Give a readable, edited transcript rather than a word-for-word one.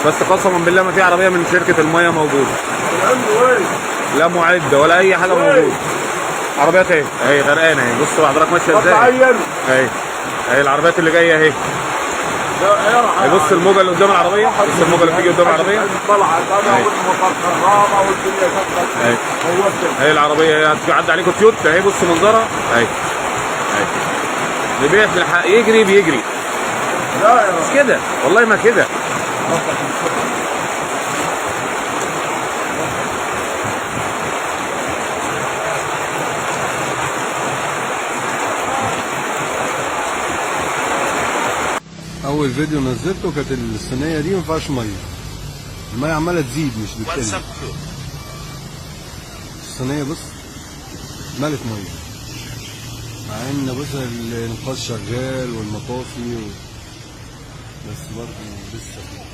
بس قسما بالله ما في عربية من شركة المية موجودة، لا معده ولا اي حاجة موجودة. عربيات اهي اهي غرقانة اهي، بص حضرتك ماشية ازاي اهي اهي العربيات اللي جاية اهي. بص الموجه اللي قدام العربية، بص الموجه اللي بتيجي قدام العربية. اهي اهي العربية هتعدي عليكم تويوتا اهي، بص منظرها اهي اهي. اللي بيلحق يجري بيجري، مش كده والله ما كده. اول فيديو نزلته كانت الصينية دي ما فيهاش مية، المية عماله تزيد مش بتقل. الصينية بص مالت مية، مع ان بص الانقاذ شغال والمطافي بس برضه لسه.